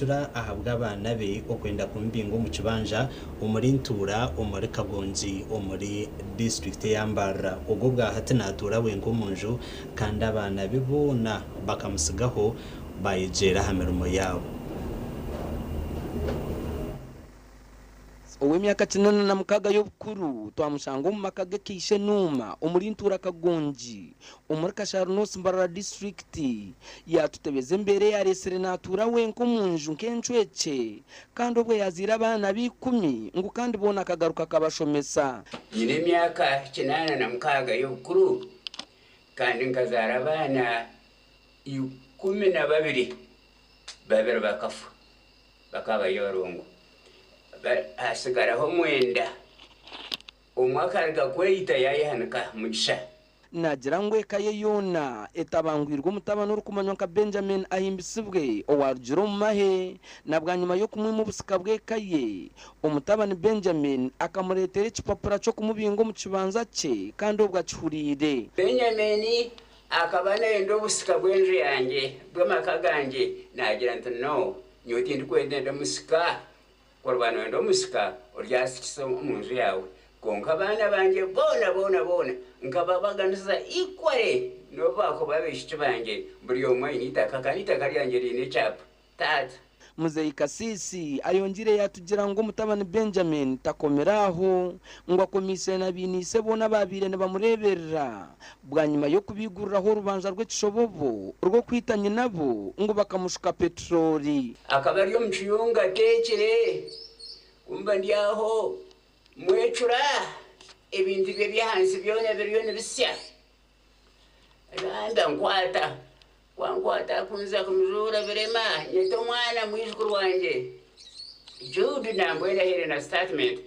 Nayecura ahabw'abaana be okwenda kumubinga omu kibanja omuri Ntuura omuri Kagongi omuri disiturikiti eya Mbarara. Ogwo obwahati natuura wenka omunju kandi abaana be boona bakamutsigaho bayegyera aha mirimo yaabo. Ow'emyaka 86 y'obukuru twamushanga omu maka ge Keisha Enuuma omuri Ntuura Kagongi omuri Kashari North Mbarara disiturikiti yaatutebeza embeera eyareetsire naatuura wenka omu nju nk'encwekye kandi obwo yaazaire abaana be ikumi ngu kandi boona akagaruka akabashomesa. Nyine emyaka 86 y'obukuru kandi nkazaara abaana 12, babiri bakafa. Bakaba bari abarongo, hasigaraho mwenda, omwe akaruga kweyita yaayehanika Mugisha. Naagira ngu eka ye yoona etabangwirwe omutabani orikumanywa nka Benjamin Ahimbisibwe owarugire omu mahe na bwanyima y'okumwima obusika bw'eka ye, omutabani Benjamin akamureetera ekipapura ky'okumubinga omu kibanja kye kandi obwo akihuriire. Benjamin Akaba nayenda obusika bw'enju yangye, bw'amaka gangye. Naagira nti, No, nyowe tindikwenda enda omusika. Ku oriba noyenda omusika, oryasikisa omu nju yaawe. Kwonka abaana bangye boona, boona, boona nkababaganisa equally, n'obu baakuba abaishiki bangye, buri omwe aine eitaka, kandi eitaka ryangye riine ekyapa. Taata. Muzeeyi Kasiisi ayongiire yaatugira ngu omutabani Benjamin takomire aho, ngu akomiise na baine ise boona abaabaire nibamureeberera bwanyima y'okubaiguriraho orubanja rw'ekishobobo rw'okwita nyinabo ngu bakamushuka petroli. Akaba ari omu kiyungu ateekire, ku mba ndi aho mwecura, ebintu bye eby'ahansi byona biriyo nibisya. Randa nkwata, kwankwata ku nza kumujuura birema, nyeta omwana mwijukuru wangye Jude nambwenu ahaire na statement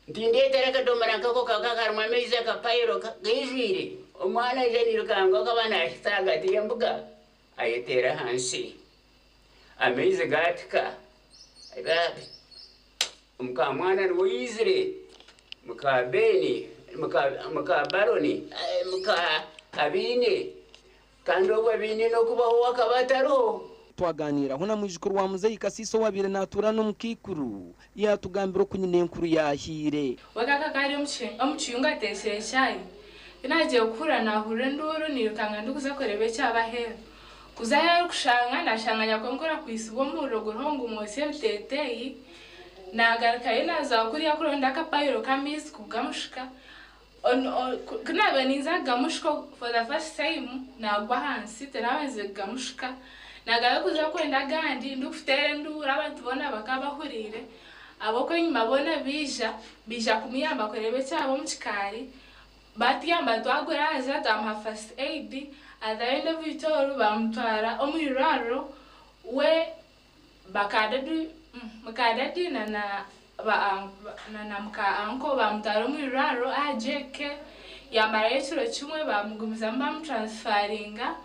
nti ndeetera akadomora nkako kaba karimu amaizi akapayiro gaijwire, omwana aija nairukanga akaba nahitsya ahagati y'embuga ayeteera ahansi amaizi gaatika Omukaamwana niwe oizire, muka Beeni, muka Baroni, muka Abiine, kandi obwo Abiine n'okubaho we akaba atariho. Twaganiiraho na mwijukuru wa muzeeyi Kasiisi owabaire natuura n'omukaikuru, yaatugambira oku nyinenkuru yaahiire. We akaba ari omu kiyungu ateekire chai. Ku naagiire kuhurira naahurira enduuru nairukanga ndikuza kureeba ekyaba aheeru. Kuza ahu arikushanga, naashanga nyakwenkuru akwaitsibwe omuriro guriho ngu mwotsye ebiteeteeyi. Naagarukayo naaza kuriya kuronda akapayiro k'amaizi kugamushuka. Ku naabaire ninza kugamushuka for the first time, naagwa ahansi tinabandize kugamushuka. Naagaruka kuza kwenda agandi ndikuteera enduuru abantu boona bakaba bahuriire. Ab'okwenyima boona baija, baija kumuyamba kureeba ekyaba omu kikaari. Baatuyamba twaguraaza twamuha first aid, at the end of it all baamutwara omu irwariro we baka daddy muka daddy na na ba na muka uncle baamutwara omu irwariro aha JK yaamarayo ekiro kimwe baamugumizamu baamutransfaringa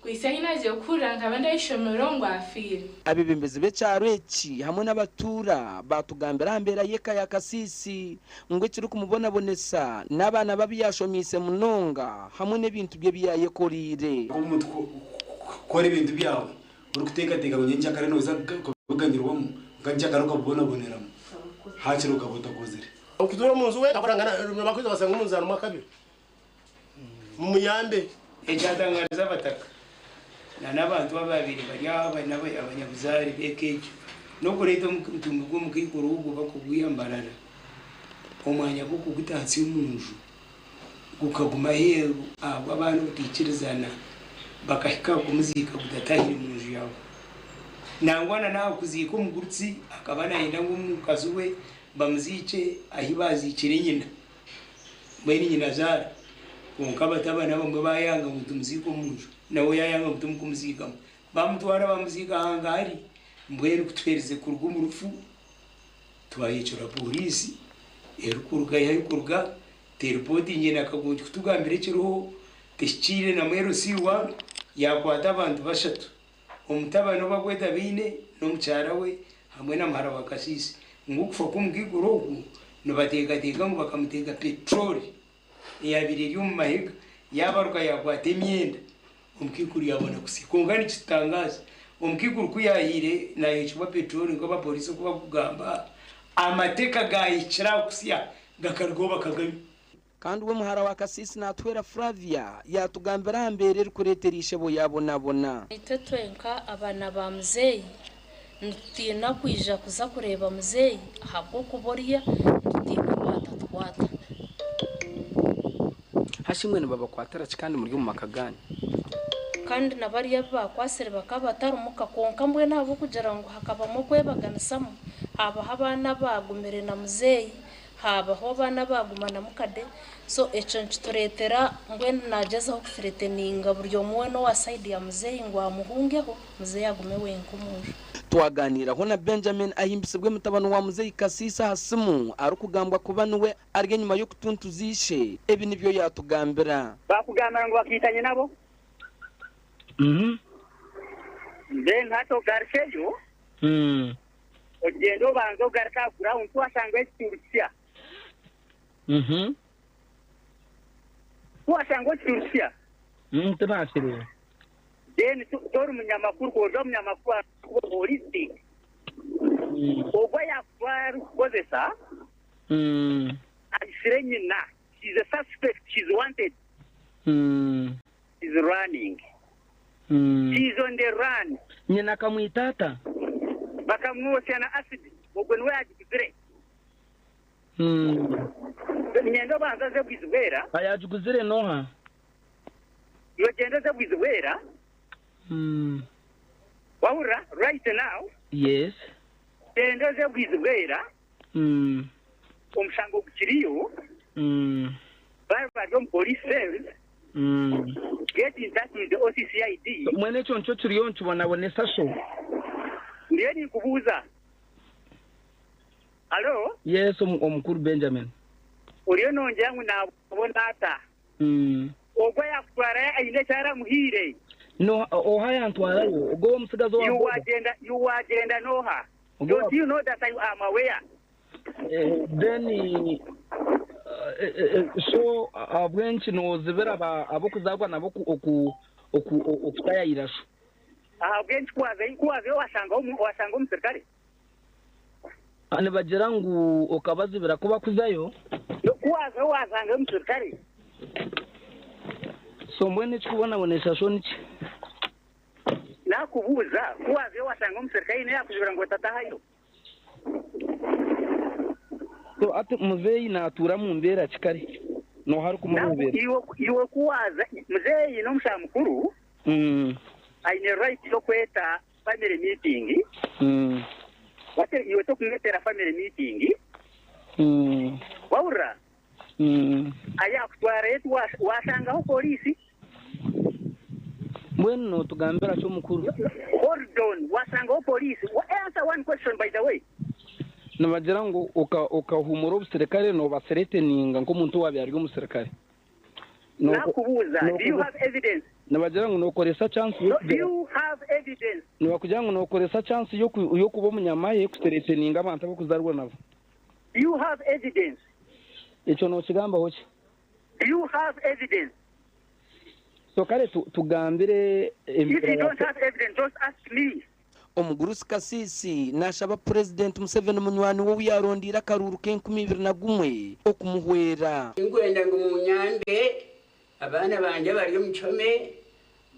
Kuhitsya ahi naagiire kuhurira nkaba ndi aha ishomero ngu afiire. Abeebembezi b'ekyaro eki hamwe n'abatuura baatugambira aha mbeera y'eka ya Kasiisi ngu ekirikumubonabonesa n'abaana be abu yaashomiise munonga hamwe n'ebintu bye ebi yaayekoreire. Nk'omuntu kukora ebintu byawe orikuteekateeka ngu nyenkyakare nooza kubiganyirwamu kwonka nyenkyakare okabibonaboneramu haakiri okaba otakozire. Okutuura omu nju wenka bakwija basanga omu nju harimu akabi. Mumuyambe. Ekyatangaarize abataka na n'abantu abaabaire bari aho abanyabuzaare b'eka egyo n'okureeta omutumbi gw'omukaikuru ogwo bakugwiha Mbarara omwanya gw'okugutatsya omu nju gukaguma aheeru ahabw'abaana obutaikirizana bakahika aha kumuziika gutatahire mu nju yaagwo. Nangwa na n'aha kuziika omugurutsi akaba naayenda ngu omukazi we bamuziikye ahi baaziikire nyina. Mbwenu nyina azaara, kwonka abatabani abamwe baayanga ngu tumuziike omu nju, nawe yaayanga ngu timukumuziikamu. Baamutwara baamuziika hangahari. Mbwenu ku tuherize kuruga omu rufu, twayecura pooriisi erikuruga ahu erikuruga, teripootingye na Kagongi kutugambira ekiriho, tehikiire na LC one, yaakwata abantu bashatu, omutabani ou barikweta Baine n'omukyara we hamwe na muhara wa Kasiisi ngu okufa kw'omukaikuru ogu nibateekateeka ngu bakamuteega petroli eyabaire eri omu mahega yaabaruka yaakwata emyenda omukaikuru yaabona kusya. Kwonka nikitutangaaza Omukaikuru ku yaahiire naayokibwa peteroli nk'abapooriisi oku barikugamba, amateeka gaahikire aho kusya gakarugaho bakaganywa. Kandi we muhara wa Kasisi Natuhwera Flavia yaatugambira aha mbeera erikureetera ishebo yaabonabona. Itwe twenka abaana ba muzeeyi nitutiina kwija kuza kureeba muzeeyi ahabw'okuba oriya nitutiina ngu atatukwata. Hashi imwe nibabakwatira ki kandi muri omu maka gaanyu? Kandi na bariya abu baakwatsire bakaba batari muka, kwonka mbwenu ahabw'okugira ngu hakabamu okwebaganisamu, haabaho abaana abaagumire na muzeeyi, haabaho abaana abaaguma na mukade, so ekyo nikitureetera mbwenu naagyezaho kuthreateninga buri omwe weena owa sayidi ya muzeeyi ngu amuhungeho, muzeeyi agume wenka omu nju. Twaganiiraho na Benjamin Ahimbisibwe mutabani wa Muzeeyi Kasiisi aha simu arikugambwa kuba niwe ari enyima y'okutuntuza ishe, ebi nibyo yaatugambira. Baakugambira ngu bakaita nyinabo? Then hati ogarukyeyo, ogyende obanze ogaruke aha ground tiwashangayo ekituuru kisya. Tiwashangaho ekituuru kisya? Tinakireeba. Then tori munyamakuru, ku ori omunyamakuru waaba holistic, ogwo ayakutwara arikukukozesa aitsire nyina, she's a suspect, she's wanted, she's running, she's on the run. Nyina akamwita ata? Bakamwosya na acid, ogwo niwe yagiguzire. Niinyenda obanze oze Bwizibwera. Ayagiguzire n'oha? Iwe gyenda oze Bwizibwera. Wahurira? Right now. Yes. Gyenda oze Bwizibwera. Omushango gukiriyo. Bari bari omu police cells. Get in touch with the OCCID. Mbwenu ekyo nikyo kiriyo nikibonabonesa sho. Ndiyo ninkubuuza. Halo? Yes, omukuru Benjamin. Oriyo nongira ngu nabona ata? Ogwo ayakutwarayo aine eki aramuhaire? Noha oha ayantwarayo? Ogwo ow'omutsigazi owa boda? Iwe wagyenda n'oha? Don't you know that I am aware? Then so ahabw'enki noozibira ab'okuzaarwa nabo okutayayira sho? Ahabw'enki ku waazayo waashanga omuserukare? Nibagira ngu okabazibira ku bakuzayo. Ku waazayo waasangayo omuserukare. So mbwenu ekikubonabonesa sho niki? Naakubuuza, ku waazayo waashanga omuserukare aine yaakuzibira ngu otatahayo? So hati muzeeyi naatuura mu mbeera ki kare? Nooha arikumureeberera? Iwe ku waaza, muzeeyi n'omushaija mukuru, aine right y'okweta family meeting. Waakira iwe tokumwetera family meeting, wahurira? Ayakutwarayo washangaho police. Mbwenu notugambira ki omukuru? Hold on, washangaho police. Answer one question by the way. Nibagira ngu okahumura obusirikare noba threateninga nk'omuntu owabaire ari omusirikare. Nakubuuza, do you have evidence? Nibagira ngu nokoresa chance No, do you have evidence? Nibakugira ngu nokoresa chance y'okuba omunyamahe kuthreateninga abantu abokuzarwa nabo. Do you have evidence? Ekyo nokigambaho ki? Do you have evidence? So kare tugambire If you don't have evidence, don't ask me. Omugurusi Kasiisi nashaba Purezidenti Museveni munywani we ou yaarondeire akaruuru k'enkumi ibiri na gumwe okumuhwera. Tinkwenda ngu muunyambe, abaana bangye abari omu kihome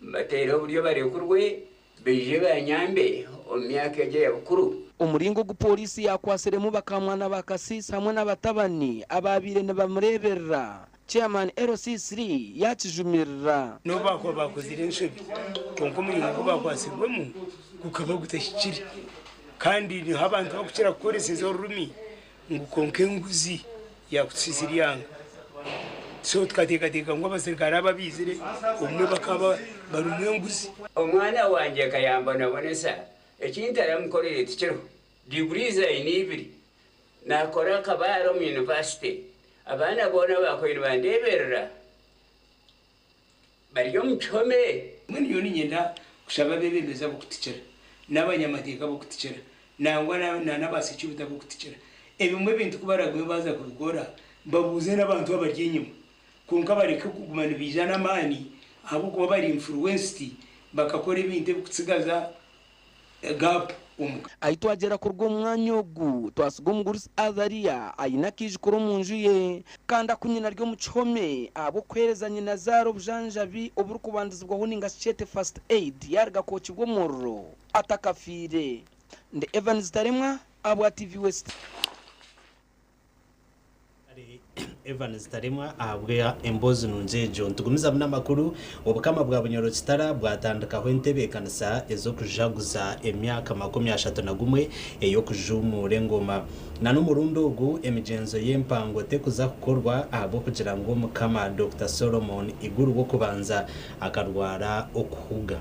mbateereho oburyo barekurwe baije banyambe omu myaka egi eya bukuru. Omuringo ogu pooriisi yaakwatsiremu bakamwana ba Kasiisi hamwe n'abatabani abaabaire nibamureeberera, Chairman LC3 yaakijumirira. N'obu baakuba baakozire enshobi, kwonka omuringo ogu baakwatsirwemu gukaba gutahikire. Kandi niho abantu barikukira kukoreseza orurimi ngu kwonka enguzi yaakutusiisira eihanga. So tukateekateeka ngu abaserukare aba abaizire obumwe bakaba barimu enguzi. Omwana wangye akayambonabonesa, eki ntaramukoreire tikiriho. Degrees aine ibiri, naakora akabaara omu yunivasite. Abaana boona abaakubaire nibandeeberera bari omu kihome. Mbwenu nyowe niinyenda kushaba abeebembezi ab'okutukira, n'abanyamateeka ab'okutukira, nangwa na n'aba security ab'okutukira, ebimwe ebintu ku baragume baaza kubikora, babuuze n'abantu abari enyima. Kwonka bareke kuguma nibaija n'amaani ahabw'okuba bari influenced bakakora ebintu ebirikutsigaza Gap omu. Ahi twagyera kuruga omu mwanya ogu, twasiga omugurusi Azaria aine akaijukuru omu nju ye kandi aku nyina ari omu kihome ahabw'okuheereza nyinazaara obujanjabi oburikubandizibwaho ninga shi kyete First Aid yaaruga kwokibwa omuriro atakafiire. Ndi Evans Taremwa ahabwa TV West. Evans Taremwa ahabwa emboozi nungi egyo. Nitugumizamu n'amakuru, Obukama bwa Bunyoro Kitara bwatandikaho entebeekanisa ez'okujaguza emyaka 31 ey'okujuumuura engoma. Na n'omurundi ogu emigyenzo y'empango tekuza kukorwa ahabw'okugira ngu Omukama Dokita Solomon Iguru w'okubanza akarwara okuhuga.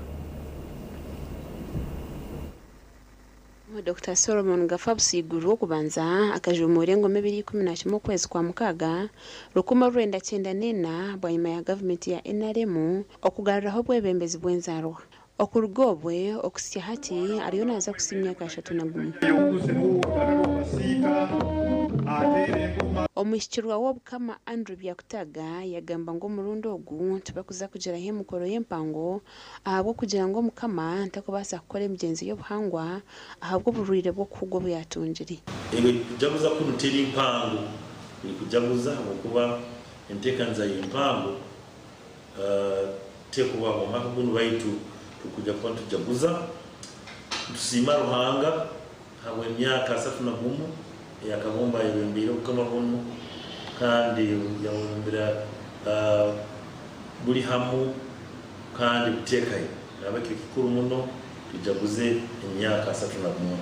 Dokita Solomon Gafa Busiiguru w'okubanza akajumuura engoma ebiri 11 okwezi kwa mukaaga, 1994 bwanyima ya gavumenti ya NRM okugaruraho obwebembezi bw'enzaarwa. Okuruga obwe okuhitsya hati ariyo naaza kuhitsya emyaka 31. Omuhikirwa w'Obukama Andrew Byakutaga yagamba ngu omurundi ogu tibakuza kugiraho emikoro y'empango ahabw'okugira ngu Omukama takubaasa kukora emigyenzo y'obuhangwa ahabw'oburwaire bw'okuhuga obu yaatungire. Ego kujaguza kunu teri mpango, buri kujaguza ahabw'okuba enteekaniza y'empango tekubaho. Omwaka gunu baitu tukuja kuba nitujaguza, nitusiima Ruhanga ahabw'emyaka 31 eya Kabumba ayebembeire obukama bunu kandi yabwebembera buri hamu kandi buteekaine. Nahabwekyo kikuru muno tujaguze emyaka 31.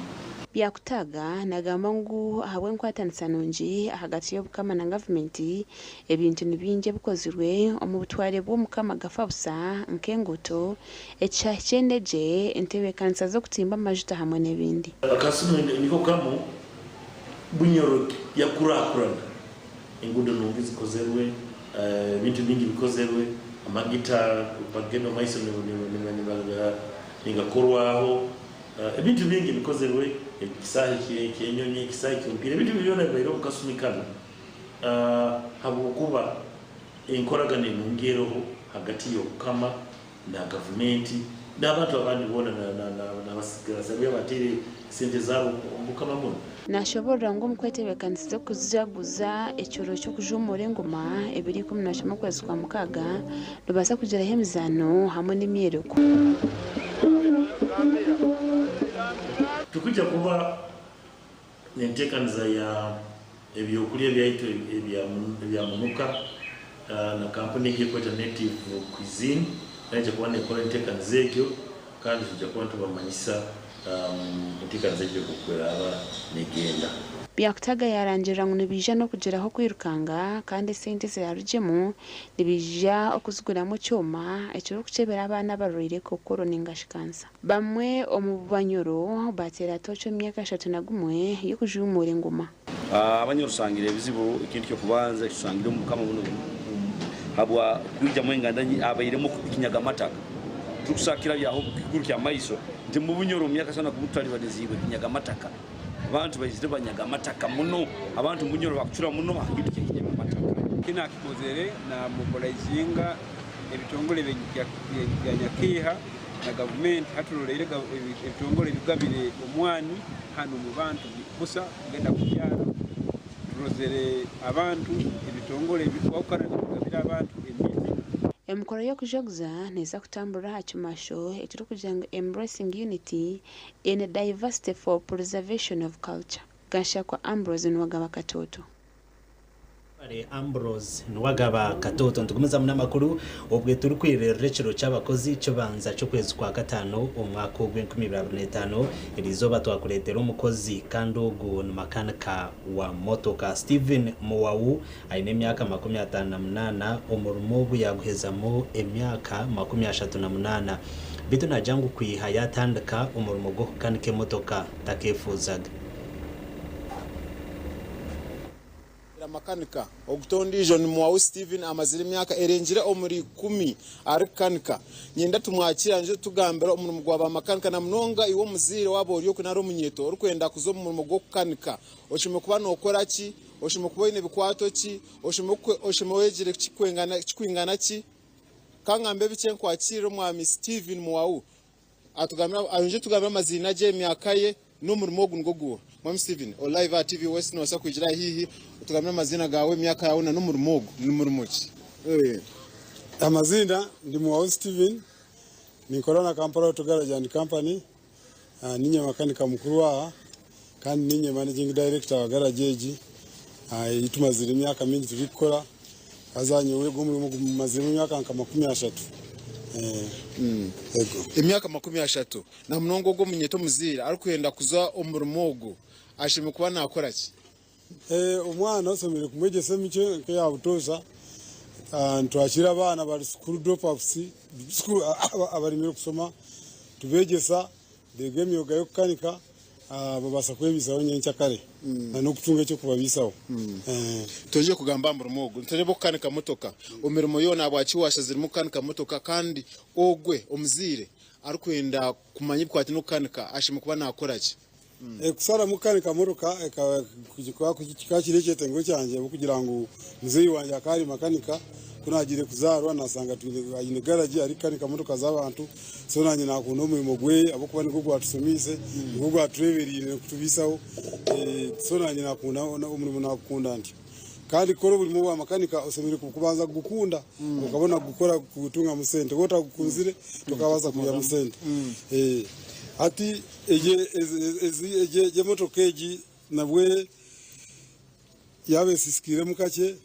Byakutaaga nagamba ngu ahabw'enkwatanisa nungi ahagati y'Obukama na gavumenti, ebintu ni bingi ebikozirwe omu butware bw'Omukama Gafabusa nk'enguuto, ekishaayi ky'endegye, entebeekanisa z'okutimba amajuta hamwe n'ebindi. Akasumi niko kamu Bunyoro yakurakurana, enguudo nungi zikozerwe, ebintu bingi bikozerwe, amagita bagenda omu maiso nigakorwaho, ebintu bingi bikozerwe, ekisaahi ky'enyonyi, ekisaahi ky'omupiira, ebintu byona bibaireho omu kasumi kanu habwokuba enkoragana enungi eroho hagati y'Obukama na gavumenti n'abantu abandi boona n'abasigazi abateire sente zaabo omu Bukama bunu. Nashoborora ngu omu kwetebeekanisiza okujaguza ekiro ky'okujuumuura engoma ebiri 11 okwezi kwa mukaaga, nibabaasa kugiraho emizaano hamwe n'emyereko. Tikwija kuba n'enteekaniza ya ebyokurya byaitu ebya munuka na kampuni egi erikwetwa Native Cuisine nayo neija kuba nekora enteekaniza egyo kandi twija kuba nitubamanyisa enteekaniza egyo oku eraaba negenda. Byakutaga yarangirira ngu nibaija n'okugiraho okwirukanga kandi esente ezirarugyemu nibaija okuziguramu ekyoma ekirikukyebera abaana abarwaire kokoro ningashi kansa. Bamwe omu Banyoro bateera tooci omu myaka 31 y'okujuumuura engoma. Abanyoro tusangire ebizibu, ekintu ky'okubanza ekitusangire omu bukama bunu habwa kwijamu enganda habairemu ekinyaga amataka. Turikusakira byaho kikuru kya maiso nti omu Bunyoro omu myaka asatu na gumu tutalibaniziibwe ekinyaga amataka. Abantu baizire banyaga amataka muno, abantu omu Bunyoro bakucura muno aha kintu ky'ekinyaga amataka. Eki naakikozere naamobilaizinga ebitongore bya nyakiiha na gavumenti. Hati turoleire ebitongore bigabire omwani hanu omu bantu busa kugenda kubyara. Turozere abantu ebitongore ebikwahukana nibigabira abantu emiti. Emikoro y'okujaguza neeza kutamburira aha kimasho ekirikugira ngu Embracing Unity in Diversity for Preservation of Culture. Gashakwa Ambrose Niwagaba Katooto. Mwebare Ambrose Niwagaba Katooto. Nitugumizamu n'amakuru obwe turikwiririra ekiro ky'abakozi kibanza ky'okwezi kwa kataano omwaka ogw 2025. Eriizooba twakureetera omukozi kandi ogu ni makanika wa motoka. Stephen Muwawu aine emyaka 58, omurimo ogu yaaguhezamu emyaka 38. Beitu naagira ngu kwiha yaatandika omurimo gw'okukanika emotoka takeefuuzaga. Makanika ogu ondiijo ni Muwawu Steven amazire emyaka erengire omuri 10 arikukanika. Niinyenda tumwakire aije atugambire omurimo gwa bamakanika na munonga iwe omuzaire waaba ori okwe nari omunyeeto orikwenda kuza omu murimo gw'okukanika oshemereire kuba nookora ki, oshemereire kuba oine bikwato ki, oshemereire oyegire kikwingana ki? Ka ngambe bikye nkwakirire omwami Steven Muwawu. Atugambire ayongye atugambire amaziina gye, emyaka ye n'omurimo ogu nigwo guha. Mwami Steven, ori live aha TV West nobaasa kwigira haihi otugambire amaziina gaawe, emyaka yaawe na n'omurimo ogu ni murimo ki? Amaziina ndi Muwawu Steven, ninkora na Kampala Auto Garage and Company, ninye makanika mukuru aha kandi ninye managing director wa garage egi ei tumazire emyaka mingi turikukora. Haza nyowe ogu omurimo gumaziremu emyaka nka 30. Ego. Emyaka 30 na munonga ogwo omunyeeto omuzaire arikwenda kuza omu murimo ogu ashemereire kuba naakora ki? Omwana oshemereire kumwegyesa emicwe nk'eya butoosha. Nitwakiira abaana bari school dropouts, abaremire kushoma tubeegyesa Beega emyoga y'okukanika babaasa kwebiisaho nyenkyakare na n'okutunga eky'okubabiisaho. Twije kugamba aha murimo ogu. Nitureeba okukanika motoka. Omu mirimo yoona ahabwaki waashaziremu kukanika motoka kandi ogwe omuzaire arikwenda kumanya ebikwataine n'okukanika ashemereire kuba naakora ki? Kusharamu kukanika motoka kikaba kiri ekyetengo kyangye ahabw'okugira ngu muzeeyi wangye akaba ari makanika. Ku naagiire kuzaarwa naashanga aine garagi arikukanika motoka z'abantu. So naanye naakunda omurimo gwe ahabw'okuba nigwo gwatushomiise, nigwo gwatureebereire kutubiisaho. So naanye naakunda omurimo naagukunda ntyo. Kandi kukora omurimo gwa makanika oshemereire kubanza kugukunda okabona kugukora kugutungamu sente. Waaba otagukunzire tokaabaasa kwihamu sente. Hati egi emotoka egi nabwe yaaba esiisikairemu kakye.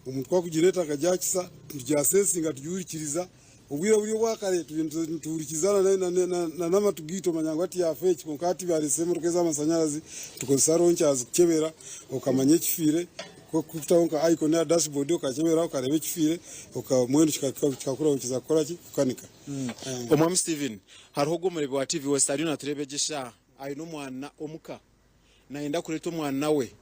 Omuntu ku arikugireeta akagyakisa, nitugyasesinga tugihurikiriza. Obwire buri obwa kare tubaire nituhurikiza n'amatu gaitu omanya ngu hati yaafa eki kwonka hati baareetsire emotoka ez'amashanyarazi, nitukozesa roncazi kukyebera okamanya ekifiire. Ku orikutaho nka icon aha dashboard okakyebera okareeba ekifiire mbwenu kikakurahukiza kukora ki? Kukanika. Omwami Steven, hariho ogwo omureebi wa TV West ariyo naatureeba egi eshaaha, aine omwana omuka. Nayenda kureeta omwana we.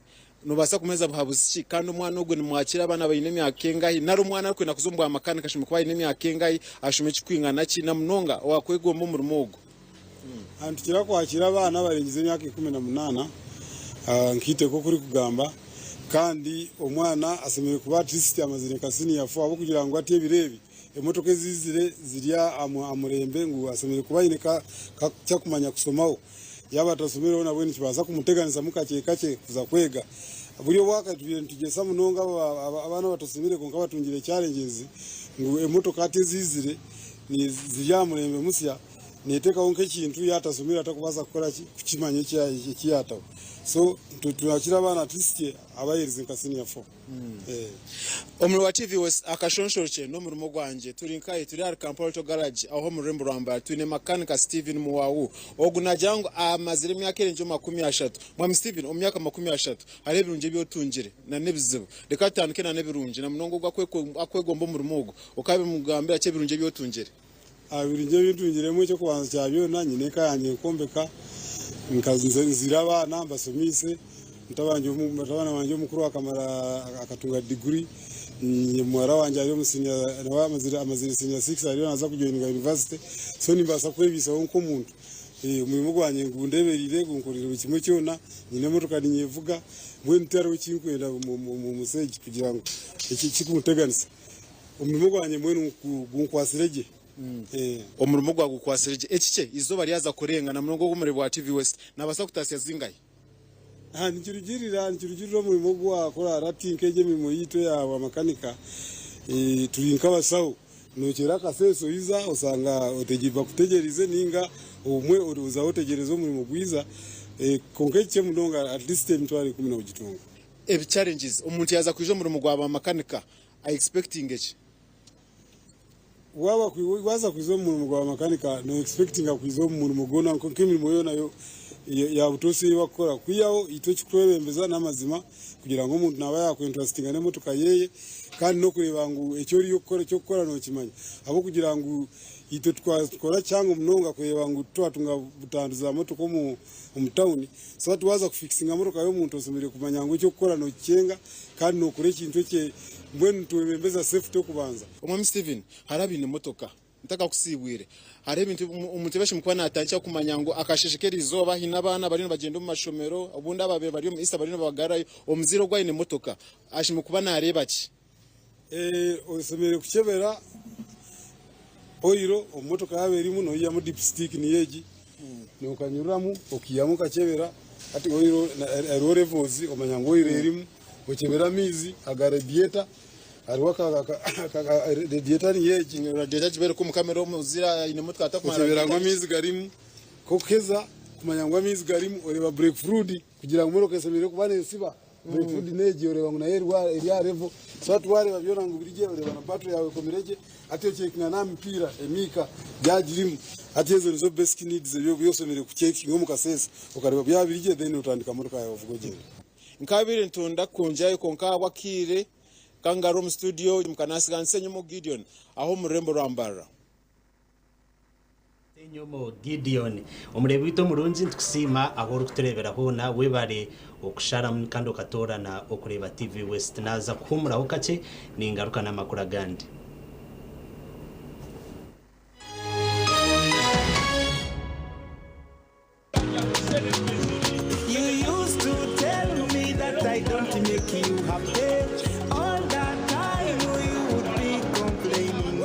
Nobaasa kumuheeza buhabuzi ki? Kandi omwana ogwo nimwakira abaana abaine emyaka engahi? Nari omwana arikwenda kuza omu bwamakanika ashemereire kuba aine emyaka engahi, ashome ekikwingana ki, na munonga owaakwegomba omurimo ogwo? Nitukira kwakira abaana abarengize emyaka 18 nka eiteko oku rikugamba. Kandi omwana ashemereire kuba at least amazire nka senior four ahabw'okugira ngu hati ebiro ebi emotoka eziizire ziri aha murembe ngu ashemereire kuba aine kyakumanya kushomaho. Yaaba atashomireho nabwe nikibaasa kumuteganisamu kakye kakye kuza kwega. Buri obwaka tubaire nitugyesa munonga abaana abatashomire kwonka batungire challenges ngu emotoka hati eziizire ziri aha murembe musya neteekaho nk'ekintu yaaba atashomire atakubaasa kukora ki kukimanya eki yaataho. So nitwakira abaana at least abayerize nka senior four. Omuri wa TV West akashonshorokye n'omurimo gwangye. Turi nkahi? Turi ahari Kampala Auto Garage aho omu rurembo rwa Mbarara. Twine makanika Steven Muwawu. Ogu nagira ngu amazire emyaka erengire omu 30. Mwami Steven, omu myaka 30 hariho ebirungi ebi otungire na n'ebizibu. Reka tutandike na n'ebirungi na munonga ogu akwegomba omurimo ogu. Okabimugambira ki ebirungi ebi otungire? Ebirungi ebi ntungiremu eky'okubanza kya byona nyine eka yangye nkombeka, nzaire abaana mbashomeise, mutabani wangye omukuru akamara akatunga diguri, muhara wangye ari omu siniya nawe amazire siniya sikisi ariyo naaza kujoyininga yunivasite, so nimbaasa kwebiisaho nk'omuntu. Omurimo gwangye gundeebereire gunkoreire buri kimwe kyona, nyine emotoka ninyevuga, mbwenu tihariho ekinkwenda omu nsi egi kugira ngu ekirikunteganisa. Omurimo gwangye mbwenu gunkwatsire gye. Omurimo gwawe gukwatsire gye. Ekikye, eizooba ryaza kurenga na munonga ogw'omurimo gwa TV West, naabaasa kutaasya zingahi? Nikirugirira, nikirugirira omurimo ogu waakora. Hati nk'egi emirimo yaitu eya bamakanika, turi nk'abashaho. Nookyera akaseesa oiza osanga bakutegyereize nainga obumwe ozaho otegyereza omurimo gwiza. Kwonka ekikye munonga at least 100,000 noogitunga. Ebi challenges, omuntu yaaza kwija omu murimo gwa bamakanika, a expectinge ki? Waaba waaza kwiza omu murimo gwa makanika no expectinga kwiza omu murimo gwona nk'emirimo yoona ya butoosha ei barikukora. Kwihaho itwe ekikutwebembeza n'amazima kugira ngu omuntu naaba yaakwentrustinga n'emotoka yeeye kandi n'okureeba ngu eki oriyo kukora eky'okukora nookimanya ahabw'okugira ngu itwe twakora kihango munonga kureeba ngu titwatunga butandu za motoka omu omu tawuni. So hati waaza kufikisinga motoka y'omuntu oshemereire kumanya ngu eky'okukora nookikyenga Kandi nokora ekintu eki mbwenu nitwebembeza safety okubanza. Omwami Steven, hariho abaine emotoka ntakakusiibwire, hariho ebintu omuntu ebi ashemereire kuba natandikira kumanya ngu akasheeshe k'erizooba haine abaana bariyo nibagyenda omu mashomero, obundi ababaire bari omu Easter bariyo nibabagarurayo, omuzaire ogu aine emotoka ashemereire kuba nareeba ki? Oshemereire kukyebera. Oil omu motoka yaaba erimu noihamu dipstick niyo egi nokanyururamu okaihamu okakyebera hati oil hariho levels omanya ngu oil erimu okyebera amaizi aga radiator hariho radiator niyo egi. Radiator gibereka omu kamera omuzaire aine emotoka atakumanya Okyebera ngu radiator. amaizi garimu kokuheza kumanya ngu amaizi garimu oreeba brake fluid Kugira ngu emotoka eshemereire kuba neesiba, brake fluid n'egi oreeba ngu nayo eri aha level. So hati waareeba byona ngu biri gye, oreeba na battery yaawe ekomire gye, hati ocekinga n'aha mipiira, emiika yaaba girimu. Hati ezo nizo basic needs ebi oshemereire kucekinga omu kaseesa okareeba byaba biri gye then otandika motoka yaawe ovuga ogyenda. Nkabaire ntunda kwongyerayo kwonka ahabw'akaire kangarura omu studio mukanansiga Nsenyomo Gideon aho omu rurembo rwa Mbarara. Senyomo Gideon, omureebi waitu omurungi nitukusiima ahu orikutureebera hoona, webare okusharamu kandi okatoorana okureeba TV West. Naaza kuhuumuraho kakye ningaruka n'amakuru agandi. You used to tell me that I don't make you happy All that time you would be complaining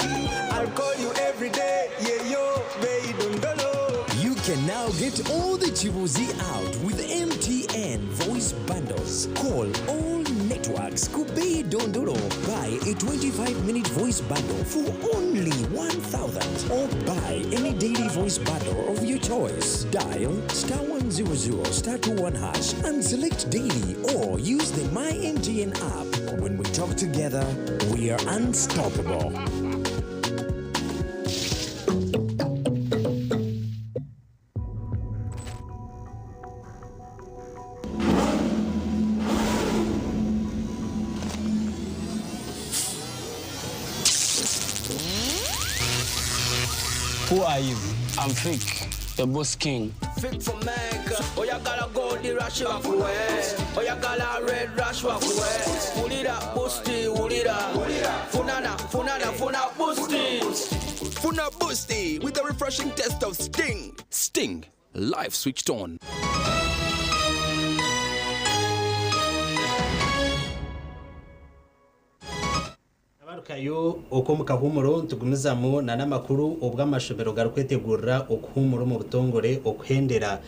I'll call you every day, yeah yo, bae dondolo You can now get all the Chibuzi out with MTN voice bundles. Call all networks Kubei Dondolo. Buy a 25-minute voice bundle for only 1,000 or buy any daily voice bundle of your choice. Dial star 100 star 21 hash and select daily or use the My MTN app. When we talk together, we are unstoppable. Who are you? I'm Fik, the boss king. Fik for Mecca Oyagala gold rush bakuwe Oyagala red rush bakuwe Wulira boosty wulira Funana funana funa boosty Funa boosty with the refreshing taste of Sting. Sting, life switched on. Abarukayo okwo omu kahuumuro nitugumizamu na n'amakuru obwo amashomero garikwetegurira okuhuumura omu butongore okuhendera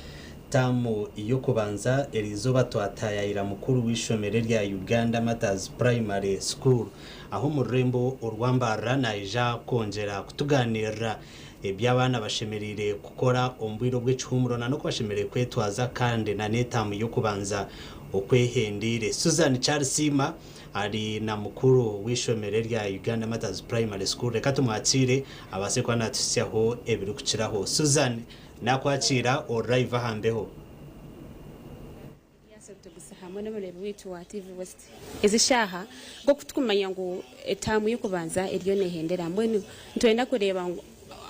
taamu y'okubanza eriizooba twataayayira mukuru w'eishomero erya Uganda Martyrs Primary School aho omu rurembo orwa Mbarara naija kwongyera kutugaaniirira ebi abaana bashemereire kukora omu bwire obw'ekihuumuro na n'oku bashemereire kwetwaza kandi na n'etaamu y'okubanza okwehendeire. Susan Kyarisiima ari na mukuru w'eishomero erya Uganda Martyrs Primary School. Reka tumwakiire abaase kuba naatuhitsyaho ebirikukiraho. Susan, naakwakiira ori live aha mbeho. Elias Rutebusa hamwe n'omureebi waitu wa TV West ezi shaaha nk'oku tukumanya ngu etaamu y'okubanza eriyo nehendera mbwenu nitwenda kureeba ngu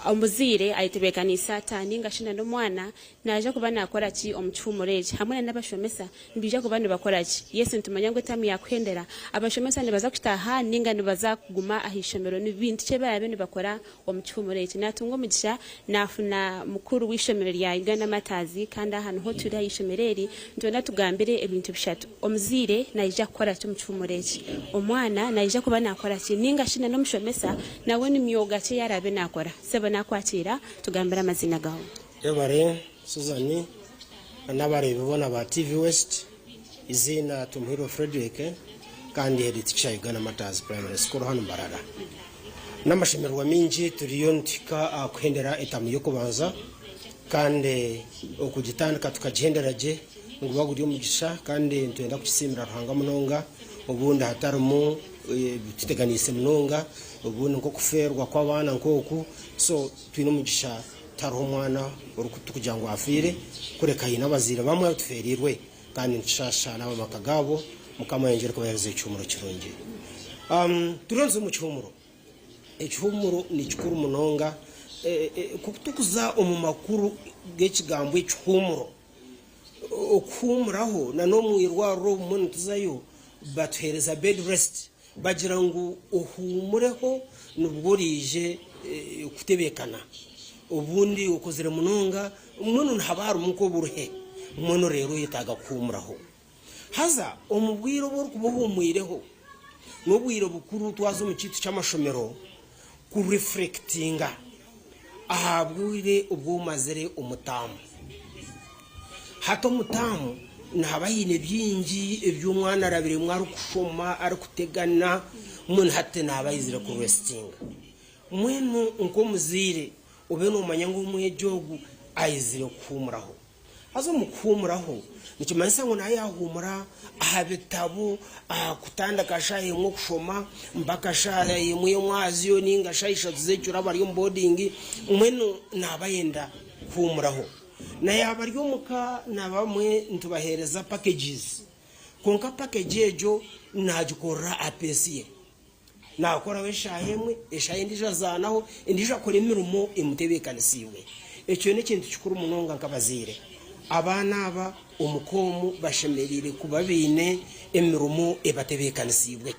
omuzaire ayetebeekaniise ata ninga shi n'omwana naija kuba naakora ki omu kihuumuro eki hamwe n'abashomesa Nibaija kuba nibakora ki? Yes, nitumanya ngu etaamu yaakuhendera. Abashomesa nibaza kutaaha nainga nibaza kuguma aha ishomero? Ni bintu ki ebi baraabe nibakora omu kihuumuro eki? Naatunga omugisha naafuna mukuru w'eishomero rya Uganda Martyrs kandi aha niho turi aha ishomero eri. Nitwenda tugambire ebintu bishatu. Omuzaire naija kukora ki omu kihuumuro eki? Omwana naija kuba naakora ki? Nainga shi n'omushomesa nawe ni myoga ki ei araabe naakora? Sebo naakwakiira, tugambire amaziina gaawe. Yebare Susan n'abareebi boona ba TV West, eiziina Tumuhirwe Fredrick kandi head teacher Uganda Martyrs Primary School hanu Mbarara. N'amashemererwa mingi turiyo nituhika aha kuhendera etamu y'okubanza kandi okugitandika tukagihendera gye niguba guri omugisha kandi nitwenda kukisiimira Ruhanga munonga obundi hatarimu ebituteganiise munonga obundi nk'okufeerwa kw'abaana nk'oku so twine omugisha Tihariho omwana orikugira ngu afiire, kureka haine abazaire bamwe abu tufeereirwe kandi nitushaasha n'ab'amaka gaabo. Mukama ayongyere kubaheereza ekihuumuro kirungi. Turiyo nituza omu kihuumuro. Ekihuumuro ni kikuru munonga. Ku turikuza omu makuru g'ekigambo ekihuumuro, Okuhuumuraho na n'omu irwariro obumwe nituzayo batuheereza bed rest bagira ngu ohuumureho nibwo oraije kutebeekana. Obundi okozire munonga mbwenu nihaba harimu nk'oburuhe mbwenu reero oyetaaga kuhuumuraho. Haza omu bwire obu orikuba ohuumwireho n'obwire bukuru twaza omu kiitu ky'amashomero ku reflectinga. aha bwire obu omazire omu taamu. Hati omu taamu nihaba haine bingi ebi omwana arabiremu arikushoma, arikutegana, mbwenu hati naaba aizire kuresitinga. Mbwenu nk'omuzaire obe noomanya ngu omwegi ogu aizire kuhuumuraho. Haza omu kuhuumuraho nikimanyisa ngu naaba yaahuumura aha bitabo, aha kutandika shaaha emwe kushoma mpaka shaaha emwe y'omwazyo nainga shaaha ishatu z'ekiro aba ari omu boodingi, mbwenu naaba ayenda kuhuumuraho. Na yaaba ari omuka na bamwe nitubaheereza packages kwonka package egyo naagikorera aha pace ye. Naakoraho eshaaha emwe, eshaaha endiijo azaanaho, endiijo akora emirimo emutebeekanisiibwe. Ekyo n'ekintu kikuru munonga nk'abazaire. Abaana aba omuka omu bashemereire kuba baine emirimo ebatebeekanisiibwe.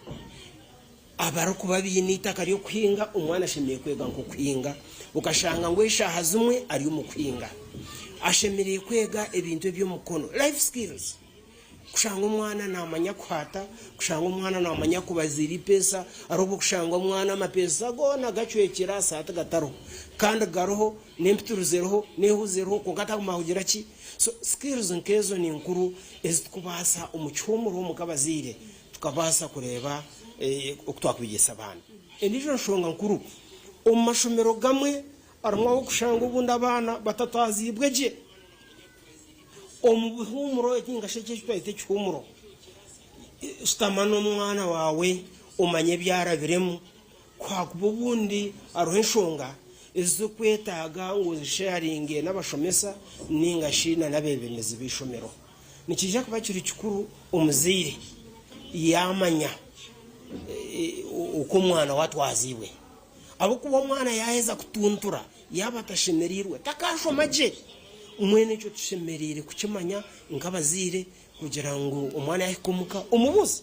Abarikuba baine eitaka ry'okuhinga, omwana ashemereire kwega nk'okuhinga, okashanga ngu eshaaha zimwe ari omu kuhinga. Ashemereire kwega ebintu eby'omukono, life skills. Kushanga omwana naamanya kuhaata, kushanga omwana naamanya kubaziira eipeesa, hariho obu okushanga omwana amapeesa goona gacwekire aha saati gatariho kandi gariho n'empitirizo eriho n'ehuuzi eriho kwonka tarikumanya kugira ki. So skills nk'ezo ni nkuru ezi turikubaasa omu kihuumuro omu nk'abazaire tukabaasa kureeba oku twakwegyesa abaana. Endiijo nshonga nkuru, omu mashomero gamwe harimu ahu orikushanga obundi abaana batatwaziibwe gye. Omu bihuumuro ninga shi eki twayeta ekihuumuro, shutama n'omwana waawe omanye ebi arabiremu. Ku haakuba obundi hariho enshonga ezirikwetaaga ngu ozisheyaringe n'abashomesa ninga shi n'abeebembezi b'eishomero. Nikiija kuba kiri kikuru omuzaire yaamanya oku omwana we atwaziibwe. Ahabw'okuba omwana yaaheza kutuntura, yaaba atashemereirwe, takaashoma gye. Mbwenu ekyo tushemereire kukimanya nk'abazaire kugira ngu omwana yaahika omuka omubuuze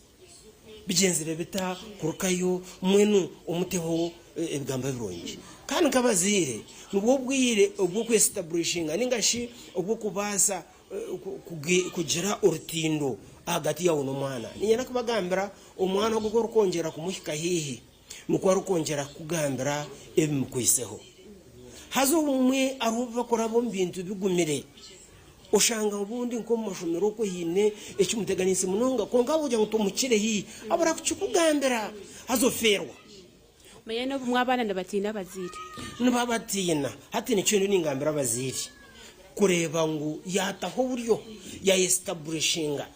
bigyenzire bita kurukayo, mbwenu omuteho ebigambo ebirungi. Kandi nk'abazaire nibwo bwire obw'okwesitaburishinga ninga shi obw'okubaasa kugira orutindo ahagati yaawe n'omwana. Niinyenda kubagambira omwana ogu oku orikwongyera kumuhika haihi, Nikwo arikwongyera kukugambira ebimukwaitseho. Haza obumwe hariho obu bakuraba omu bintu bigumire, oshanga obundi nk'omu mashomero okwo haine ekimuteganiise munonga kwonka ahabw'okugira ngu tomukire haihi, abura kukikugambira haza ofeerwa. Manya n'obumwe abaana nibatiina abazaire. Nibabatiina. Hati nikyo ndiyo ningambira abazaire kureeba ngu yaataho oburyo, yaayesitaburishinga.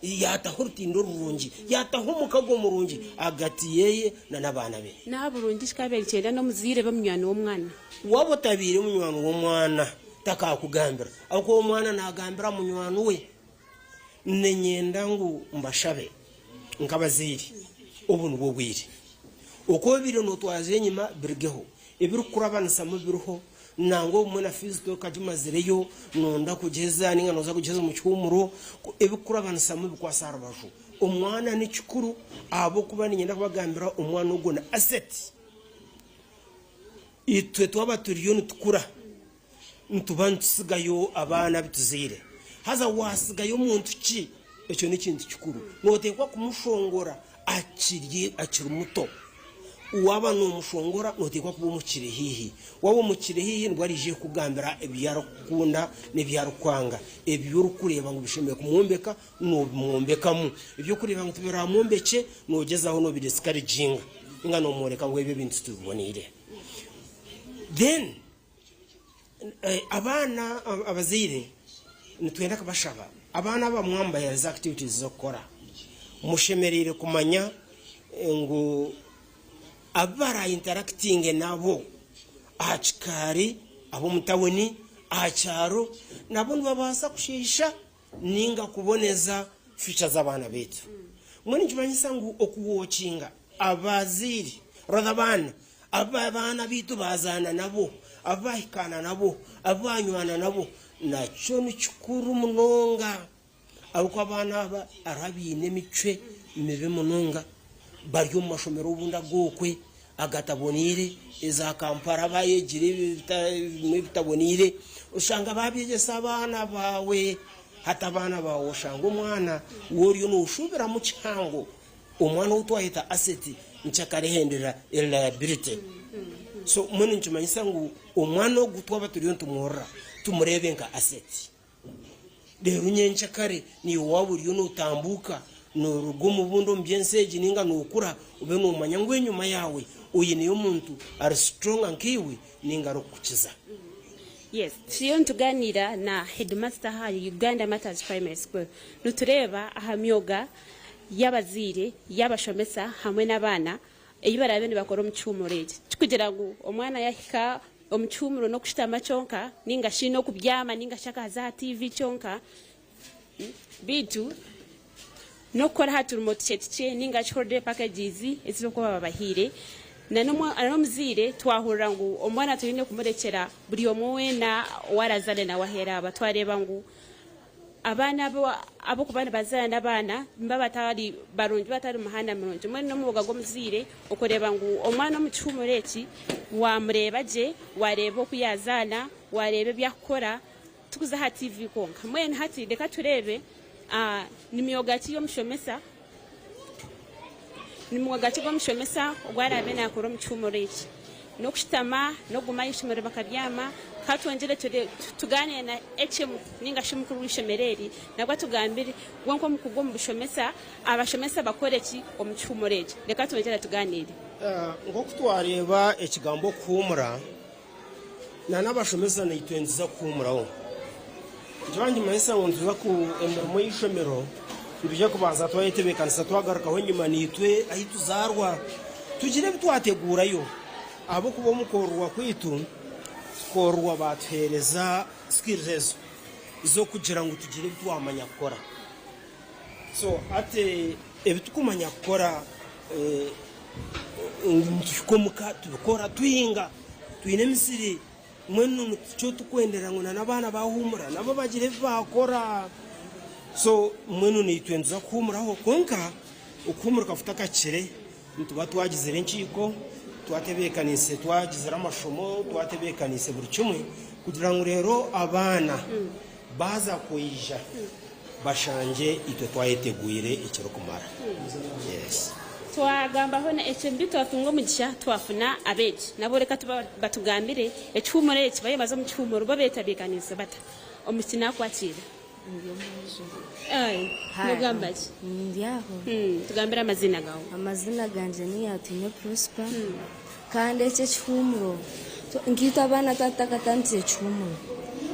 Yaataho orutindo rurungi, yaataho omukago murungi ahagati ye n'abaana be. N'aha burungi kikaabaire nikyenda n'omuzaire be munywani w'omwana. Waaba otabaire munywani w'omwana, takaakugambira. Ahabw'okuba omwana naagambira munywani we. Niinyenda ngu mbashabe nk'abazaire, obu nibwo bwire. Oku obaire nootwaza enyima birugeho. Ebirikukurabanisamu biriho. Nangwa obumwe na fiizi tokagimazireyo, noyenda kugyeza ninga noza kugyeza omu kihuumuro, ebikukurabanisamu bikwase aha rubaju. Omwana ni kikuru ahabw'okuba niinyenda kubagambira omwana ogwo ni asset. Itwe twaba turiyo nitukura, nituba nitutsigayo abaana abu tuzaire. Haza waatsigayo muntu ki? Ekyo n'ekintu kikuru. Nooteekwa kumushongora akiri akiri muto. Waaba noomushongora nooteekwa kuba omukiri haihi. Waaba omukiri haihi nibwo araije kukugambira ebi arikukunda n'ebi arikwanga. Ebi orikureeba ngu bishemereire kumwombeka noobimwombekamu. Ebi orikureeba ngu tibiramwombekye noogyezaho noobidisikareginga ninga noomworeka ngu ebi ebintu tibiboneire. Then Abaana abazaire nitwenda kubashaba abaana aba mwamubahereza activities z'okukora mushemereire kumanya ngu abu bara interactinge nabo aha kikaari ab'omu tawuni aha kyaro nabo nibabaasa kushiisha ninga kuboneza future z'abaana baitu. Mbwenu nikimanyisa ngu okuwokinga abazaire rather abaana abu abaana baitu bazaana nabo, abu bahikaana nabo, abu banywana nabo nakyo nikikuru munonga ahabw'okuba abaana aba hariho abaine emicwe mibi munonga bari omu mashomero obundi ag'okwe agataboneire, eza Kampala bayegire ebimwe ebitaboneire, oshanga babyegyesa abaana baawe, hati abaana baawe oshanga omwana ou oriyo noshubiramu kihango, omwana ou twayeta asset nikyo akarehendera a liability. So mbwenu nikimanyisa ngu omwana ogu twaba turiyo nitumworora tumureebe nka asset. Reero nyencakare naiwe waaba oriyo nootambuuka nooruga omu bundi omu by'ensi egi nainga nookura obe noomanya ngu enyima yaawe oineyo omuntu ari strong nkaiwe nainga arikukukiza. Yes, turiyo nituganiira na headmaster aha Uganda Martyrs Primary School. Nitureeba aha myoga y'abazaire, y'abashomesa hamwe n'abaana ei baraabe nibakora omu kihuumuro eki. Tikugira ngu omwana yahika omu kihuumuro n'okushutama kyonka nainga shi n'okubyama nainga shi akaza aha tiivi kyonka, beitu n'okukora aha turimo tukye tukye nainga shi holiday packages ezi barikuba babahaire. N'omuzaire twahurira ngu omwana twine kumurekyera buri omwe weena ou arazaare nawe aheeru aba. Twareeba ngu Abaana abo ahabw'okuba nibazaara n'abaana nibaba batari barungi batari mu muhanda murungi. Mbwenu n'omwoga gw'omuzaire okureeba ngu omwana omu kihuumuro eki waamureeba gye, waareeba oku yaazaana, waareeba ebi arikukora, tikuza aha tiivi kwonka. Mbwenu hati reka tureebe ni myoga ki y'omushomesa, ni mwoga ki gw'omushomesa ogu araabe naakora omu kihuumuro eki. N'okushutama, n'okuguma aha ishomero bakabyama. Ka twongyere tugaaniire na HM nainga shi mukuru w'eishomero eri, nabwo atugambire we nk'omukugu omu bushomesa, abashomesa bakore ki omu kihuumuro eki. Reka twongyere tugaaniire. Nk'oku twareeba ekigambo okuhuumura, n'abashomesa naitwe nituza kuhuumuraho. Nikiba nikimanyisa ngu nituza ku emirimo y'eishomero nitwija kubanza twayetebeekanisa twagarukaho enyima naitwe ahu tuzaarwa tugire ebi twateguurayo ahabw'okuba omu kwororwa kwaitu tukoororwa baatuheereza skills ezo z'okugira ngu tugire ebi twamanya kukora. So hati ebi turikumanya kukora nituhika omuka tubikora tuhinga twine emisiri. Mbwenu nikyo turikwendera ngu n'abaana baahuumura nabo bagire ebi baakora. So mbwenu naitwe nituza kuhuumuraho kwonka okuhuumurika kutakahikire nituba twagizire enkiiko, twatebeekaniise twagizire amashomo, twatebeekaniise buri kimwe kugira ngu reero abaana baaza kwija bashangye itwe twayetegwire ekirikumara. Yes. Twagambaho na HMB twatunga omugisha twafuna abeegi nabo reka batugambire ekihuumuro eki bariyo nibaza omu kihuumuro bo betebeekaniise bata? Omwishiki naakwakiira. Ndi omwojo. Nogamba ki? Ndi aho. Tugambire amaziina gaawe. Amaziina gangye ni Atwine Prosper. Kandi eki ekihuumuro, nkaitwe abaana twaba tutakatandikire ekihuumuro,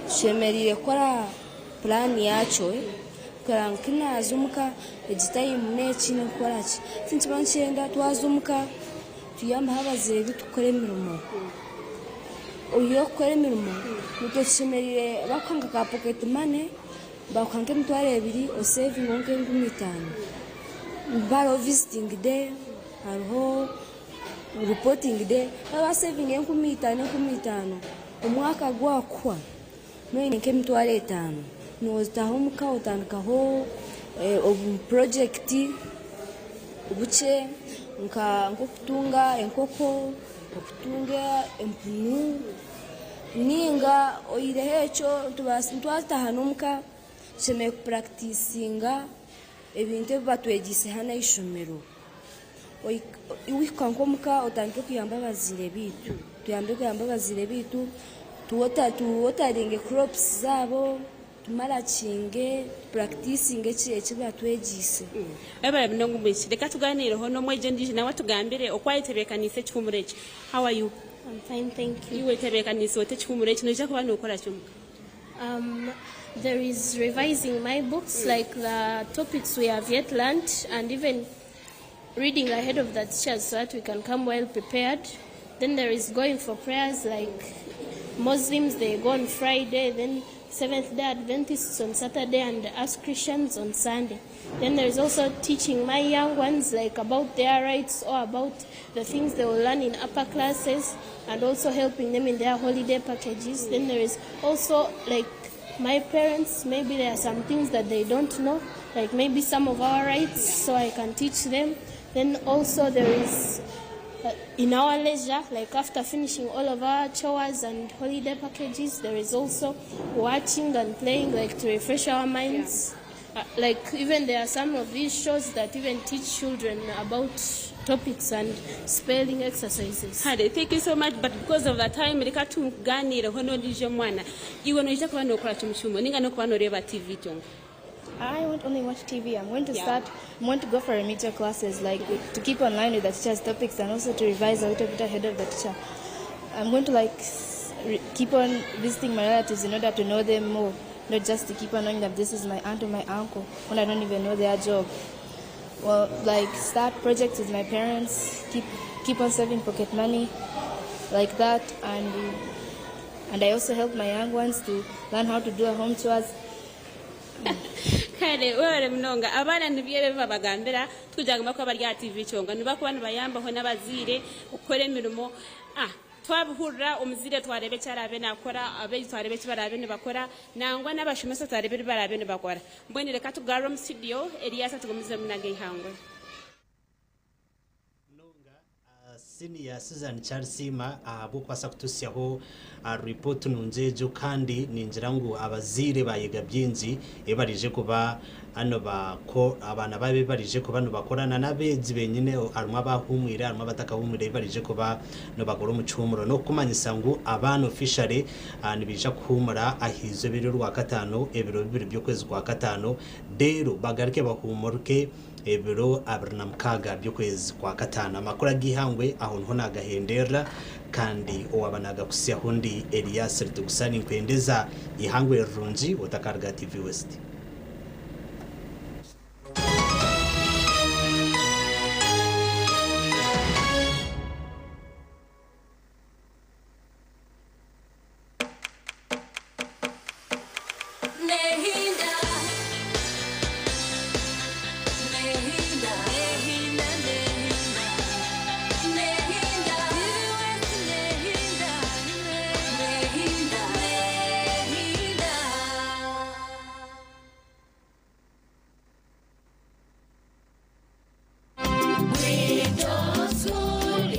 tushemereire kukora puraani yaakyo kureba ngu ku naaza omuka egi tayimu n'eki ninkora ki. Tinkiba nikyenda twaza omuka tuyambeho abazaire baitu kukora emirimo. Oihireho kukora emirimo, naitwe tushemereire bakuha nka ka poketi mane, bakuha nk'emitwaro ebiri osevingeho nk'enkumi itaano. Hariho visitingi deyi, hariho Reporting day, waaba wasevinga 5000 5000 omwaka gwakuhwa noine nk'emitwaro etaano, notaaha omuka otandikaho obupurogyekiti bukye nk'okutunga enkoko, okutunga empunu ninga oihireho ekyo twataaha n'omuka tushemereire kupurakitisinga ebintu ebi batwegyeise hanu aha ishomero. Wahika nk'omuka otandike kuyamba abazaire baitu, tuyambe kuyamba abazaire baitu, tuwotaringe kuropusi zaabo, tumarakinge, tupurakitisinge eki batwegyeise. Webale munonga omwishiki. Reka tuganiireho n'omwegi ondiijo nawe atugambire oku ayetebeekaniise ekihuumuro eki. How are you? I'm fine, thank you. Iwe otebeekaniise ota ekihuumuro eki? Noija kuba nookora ki omuka? There is revising my books like the topics we have yet learnt and even reading ahead of the teachers so that we can come well prepared. Then there is going for prayers like Muslims, they go on Friday, then Seventh day Adventists on Saturday, and us Christians on Sunday. Then there is also teaching my young ones like about their rights or about the things they will learn in upper classes and also helping them in their holiday packages. Then there is also like my parents, maybe there are some things that they don't know, like maybe some of our rights, so I can teach them. Then also there is in our leisure, like after finishing all of our chores and holiday packages, there is also watching and playing, like to refresh our minds. Like even there are some of these shows that even teach children about topics and spelling exercises. Kare, thank you so much but because of the time reka tuganireho n'ondiijo mwana. Iwe noija kuba nokora ki omu kihuumuro ninga n'okuba noreeba TV kyonka? I won't only watch TV. I'm going to start, I'm going to go for remedial classes, like to keep online with the teacher's topics and also to revise a little bit ahead of the teacher. I'm going to like keep on visiting my relatives in order to know them more, not just to keep on knowing that this is my aunt or my uncle when I don't even know their job. Well, like start projects with my parents, keep keep on saving pocket money, like that, and and I also help my young ones to learn how to do home chores. Kare webare munonga abaana nibyo ebi babagambira tikugira ngu bakuba bari aha TV kyonka nibakuba nibayambaho n'abazaire okukora emirimo ah twabihurira omuzaire twareeba eki araabe naakora abeegi twareeba eki baraabe nibakora nangwa n'abashomesa twareeba ebi baraabe nibakora mbwenu reka tugarure omu studio Erias atugumizemu n'ag'eihangwe. Senior Susan Kyarisiima ahabw'okubaasa kutuhitsyaho ripooti nungi egyo kandi ningira ngu abazaire baayega bingi ebi baraije kuba abaana baabo ebi baraije kuba nibakora na n'abeegi benyine harimu abahuumwire harimu abatakahuumwire ebi baraije kuba nibakora omu kihuumuro. N'okukumanyisa ngu abaana officially nibaija kuhuumura aha izooba ery'orwakataano ebiro bibiri by'okwezi kwa kataano reero bagaruke bahuumuruke ebiro 26 by'okwezi kwa kataano. Amakuru ag'eihangwe aho niho naagahenderera kandi owaaba naagakuhitsyaho ndi Elias Ritugusa ninkwendeza eihangwe rirungi otakaruga TV West.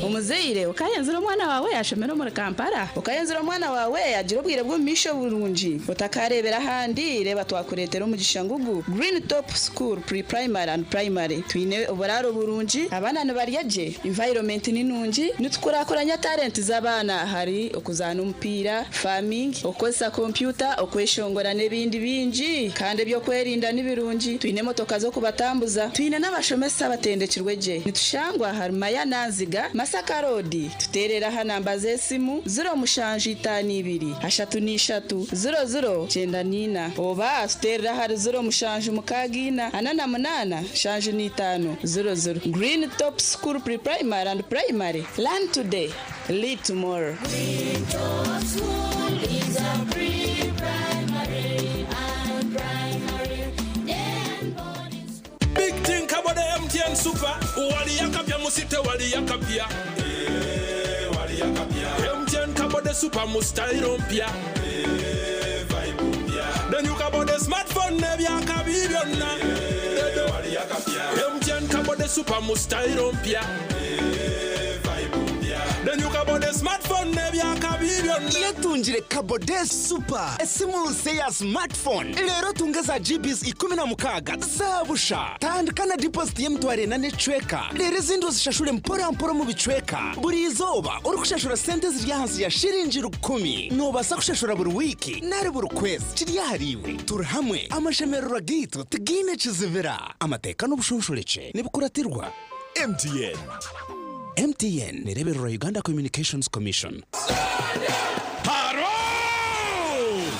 Omuzaire okayenzire omwana waawe ashomere omuri Kampala? Okayenzire omwana waawe agire obwire bw'omumaisho burungi? Otakareebera ahandi, reeba twakureetera omugisha ngugu Green Top School Pre-Primary and Primary. Twine oburaaro burungi, abaana nibarya gye, environment ni nungi, nitukurakuranya talent z'abaana ahari okuzaana omupiira, farming, okukozesa kompyuta, okweshongora n'ebindi bingi. Kandi eby'okwerinda ni birungi, twine emotoka z'okubatambuza, twine n'abashomesa abatendekirwe gye. Nitushangwa ahari Mayana Nziga, Masaka Road. Tuteerere aha namba z'esimu, 0752 33 00 94 oba tuteerere ahari 0764 48 75 00. Green Top School Pre-Primary and Primary, learn today, lead tomorrow. Green Top School is a pre-primary and primary and boarding school. Big thing about the MTN Super. Waliyakapya musite waliyakapya. MTN kabode super mu style mpya. Then you kabode smartphone nebyakabi byonna. MTN kabode super mu style mpya. Then you kabode smartphone nebyakabi byonna. Yetungire Kabode Super, esimu nse ya smartphone. Leero otunge za GBs 16 za busha. Tandika na deposit y'emitwaro ena n'ekicweka, reero ezindi ozishashure mpora mpora omu bicweka. Buri izooba orikushashura sente eziri ahansi ya shiringi rukumi. Noobaasa kushashura buri wiiki nari buri kwezi, kiri ahariiwe. Turi hamwe, amashemererwa gaitu tigaine kizibira. Amateeka n'obushonshorekye nibikuratirwa. MTN. MTN nereebererwa Uganda Communications Commission. Haro!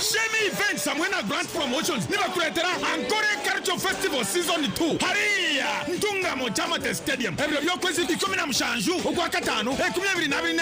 Shemi Events hamwe na Grant Promotions nibakureetera Ankole Culture Festival Season 2 hariya Ntungamo Kyamate Stadium ebiro by'okwezi 17 Okwakataano 2024.